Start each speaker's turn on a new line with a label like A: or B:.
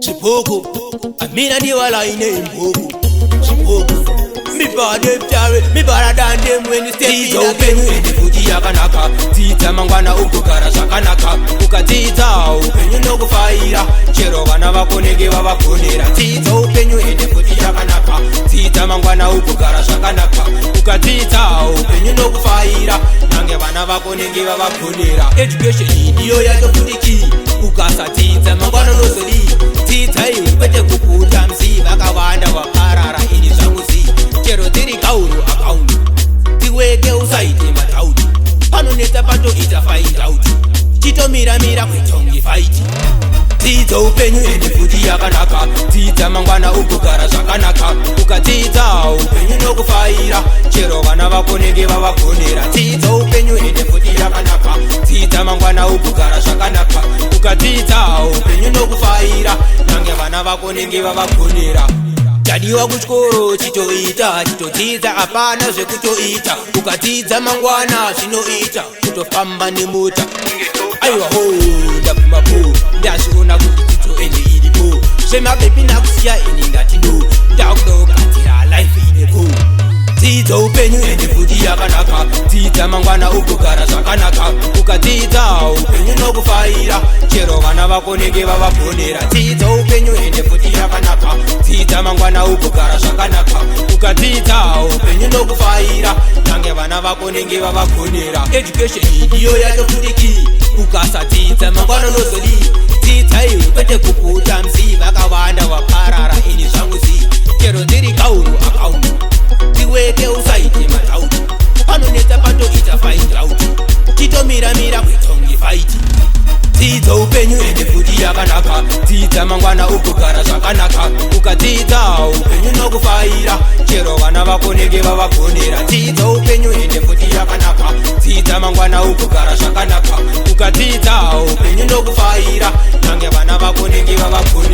A: Chipoko, amina diwala ine imboko. Chipoko, mi bade tare, mi bara than them when you step in.
B: Dzidza upenyu ende futi yakanaka. Dzidza mangwana ugogara zvakanaka. Ukadzidza upenyu nokufaira, chero vana vako nenge vavagonera. Dzidza upenyu ende futi yakanaka. Dzidza mangwana ugogara zvakanaka. Ukadzidza upenyu nokufaira, nange vana vako nenge vavagonera. Education ndiyo yacho futi key. Ukasadzidza mangwana unozodii? Dzidza iwe, kwete kuputa mzi. Vakawanda vaparara, ini zvangu zi chero dziri kauro account tiweke, usaite madoubt. Panonetsa patoita find out, chitomiramira kwetongi fight. Dzidza upenyu ende futi yakanaka. Dzidza mangwana ugogara zvakanaka. Ukadzidza upenyu nokufaira, chero vana vako nenge vavagonera. Dzidza upenyu ende futi yakanaka. Dzidza mangwana ugogara zvakanaka. Ukadzidza upenyu nokufaira, nange vana vako nenge vavagonera. Tadiwa kuchikoro, chitoita chitodzidza, hapana zvekutoita. Ukadzidza mangwana zvinoita kutofamba nemota. Aiwa ho, ndabvuma po, ndazviona kuti dzidzo ende iripo. Zvemabebi nakusiya, ini ndati no, ndakudogadzira life inepo. Dzidza upenyu ende futi yakanaka. Dzidza mangwana ugogara zvakanaka. Ukadzidza upenyu nokufaira, chero vana vako nenge vavagonera. Dzidza upenyu ende futi yakanaka. Dzidza mangwana ugogara zvakanaka. Ukadzidza upenyu nokufaira, nange vana vako nenge vavagonera. Education ndiyo yacho futi key. Ukasadzidza mangwana unozodii? Dzidza iwe, kwete kuputa mzi. Vakawanda vaparara, ini zvangu zi chero dziri kauro account tiweke, usaite madoubt. Panonetsa patoita find out, chitomiramira kwetongi fight. Dzidza upenyu ende futi yakanaka. Dzidza mangwana ugogara zvakanaka. Ukadzidza upenyu nokufaira, chero vana vako nenge vavagonera. Dzidza upenyu ende futi yakanaka. Dzidza mangwana ugogara zvakanaka. Ukadzidza upenyu nokufaira, nange vana vako nenge vavagonera.